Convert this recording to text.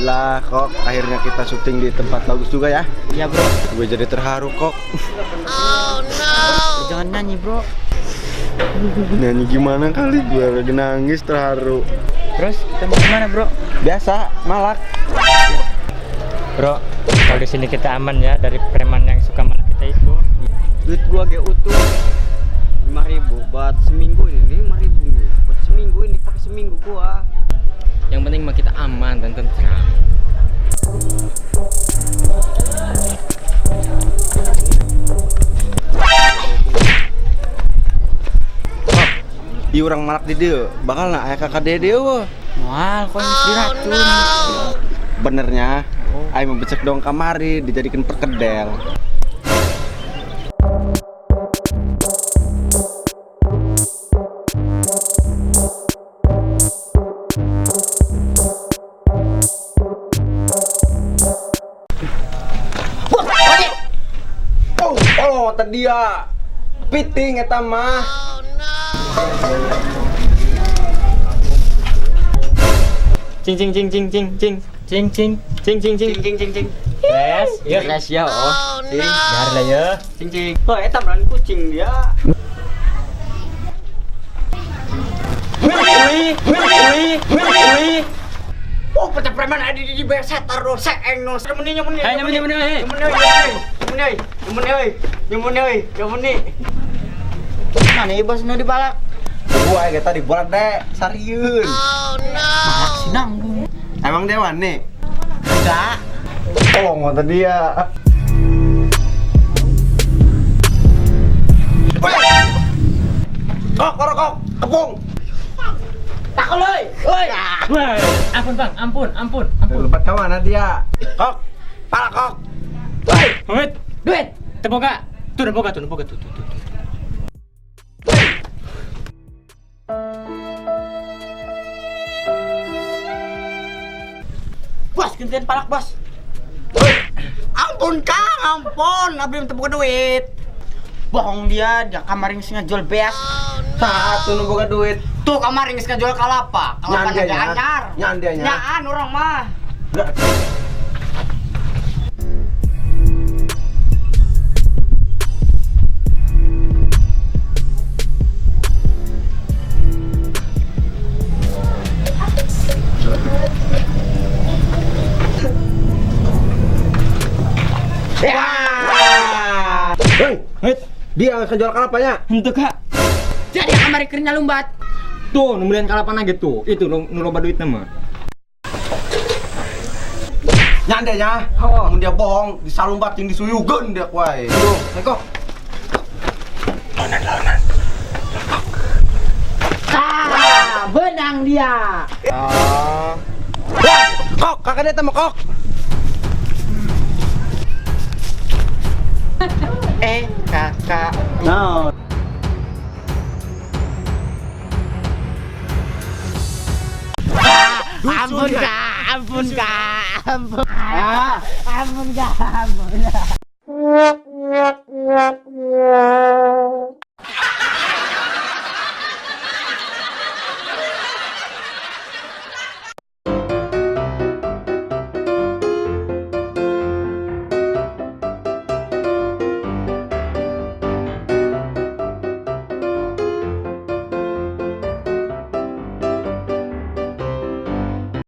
Alhamdulillah kok akhirnya kita syuting di tempat bagus juga ya. Iya bro. Gue jadi terharu kok. Oh no. Jangan nyanyi bro. Nyanyi gimana kali, gue lagi nangis terharu. Terus kita mau kemana bro? Biasa, malak. Bro, kalau di sini kita aman ya dari preman yang suka malak kita itu. Duit gua ge utuh 5.000 buat seminggu ini, 5.000 nih. Buat seminggu ini pakai seminggu gua. Yang penting mah kita aman dan tentram. Ieu urang malak di dieu, bakal na aya kakak dede eueuh. Moal, kok geus diracun. Benernya, aing mau becek dong kamari dijadikan perkedel. Oh, oh, tadi ya. Piting eta mah. Cing cing cing cing cing cing cing cing cing cing cing Cing cing cing. Res, ya. Res ya oh. Cing Biar lah ya. cing cing. Wah, eta beran kucing dia. Wih, wih, wih, wih, wih. Oh, pecah preman ada di bayar setar do seeng no. Nyemeni nyemeni. Hey, nyemeni, nyemeni, hey. Nyemeni nyemeni nyemeni nyemeni nyemeni nyemeni. Mana ya bos nu dibalak? Gua aing tadi bolak deh, sarieun. Malak si nanggung. Emang dewan nih? Enggak. Tolong tadi ya. Kok, kok, kok, kepung. Takut loi. Oi. Wah, ampun bang, ampun, ampun, ampun. Lompat ke mana dia? Kok, pala kok. Woi, Wait, Duit. teboga, tuh teboga, tuh teboga, tuh, tuh, tuh. Bos, gantian palak bos. Ampun Kang, ampun, abdi teu boga duit. Bohong dia, dia kamari geus ngajual beas. Satu nu boga duit. Tuh kamari geus ngajual kalapa. Kalapa Nyan dia naga nya. anyar. Nyan dia nya. Nyaan urang mah. Hei, dia ngejual kalapanya. Henteu kak. Jadi kamari keur nyalumbat. Tuh, nu belian kalapana gitu. Itu nu nu loba duitna mah. Nyan dia nya. Mun dia bohong, disalumbat jeung disuyugeun dia ku aing. Tuh, kok. Lawanan, lawanan. Ah, benang dia. Ah. Wah, kok, kakak dia teh kok. Eh, kakak. No. Ampun kak, ampun kak, ampun. Ah, ampun kak, ampun.